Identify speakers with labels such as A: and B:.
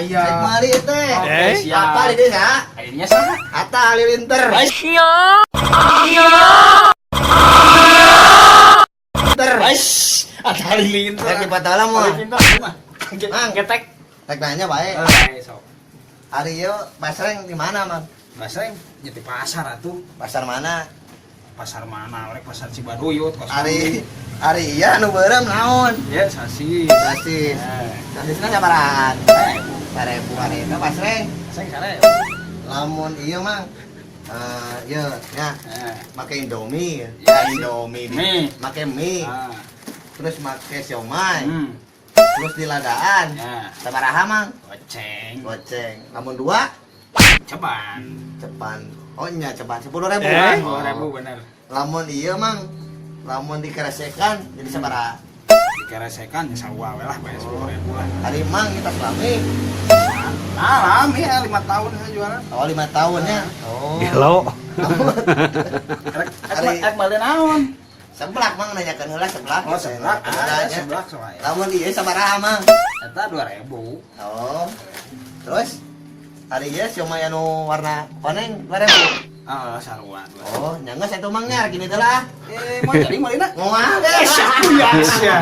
A: Aya.
B: Rek meuli teh.
A: Oke,
C: Eh?
A: siap.
B: Apa di desa?
A: Akhirnya saha?
B: Atta Halilintar. Ter.
A: Aish, Atta Halilintar.
B: Rek dipatola moal.
A: Halilintar mah.
B: Mang.
A: Getek.
B: Rek nanya bae.
A: Eh, sok.
B: Ari ieu basreng di mana, Mang?
A: Basreng nya di pasar atuh.
B: Pasar mana?
A: Pasar mana? Rek pasar Cibaduyut kos.
B: Ari ari iya nu beureum naon?
A: Ya, sasis.
B: Sasis.
A: Eh.
B: Sasisna sabarahan?
A: 1000.
B: 1000 ari eta basreng.
A: Basreng 1000.
B: Lamun ieu, Mang. Eh, ieu nya
A: Eh.
B: make Indomie,
A: Ya,
B: Indomie,
A: mie.
B: Make mie,
A: Ah.
B: terus make siomay, terus diladaan.
A: Ya.
B: Sabaraha, Mang?
A: Goceng.
B: Goceng. Lamun dua,
A: Ceban.
B: Ceban. Oh nya ceban 10.000.
C: Eh?
A: 10.000 bener.
B: Lamun iya, Mang, lamun dikeresekan jadi sabaraha?
A: Dikeresekan ya sarua we lah, bayar 10.000 lah.
B: Ari Mang kita selami.
A: Nah, lami ya 5 tahun saya jualan.
B: Oh, 5 tahun ya. Oh.
C: Gelo.
A: Rek
B: Ari-
A: rek balik naon?
B: Seblak, Mang, nanyakeun heula seblak.
A: Oh, seblak.
B: Nanyakeun
A: Ada
B: heula nya.
A: seblak soalnya.
B: Lamun iya sabaraha, Mang?
A: Eta 2000.
B: Oh. Terus ari ieu siomay anu warna koneng 2000.
A: Ah, sarua.
B: Oh, nya geus atuh, Mang, nya gini teh lah.
A: Eh, mau jadi meulina?
B: Moal deh.
A: Ya, sia.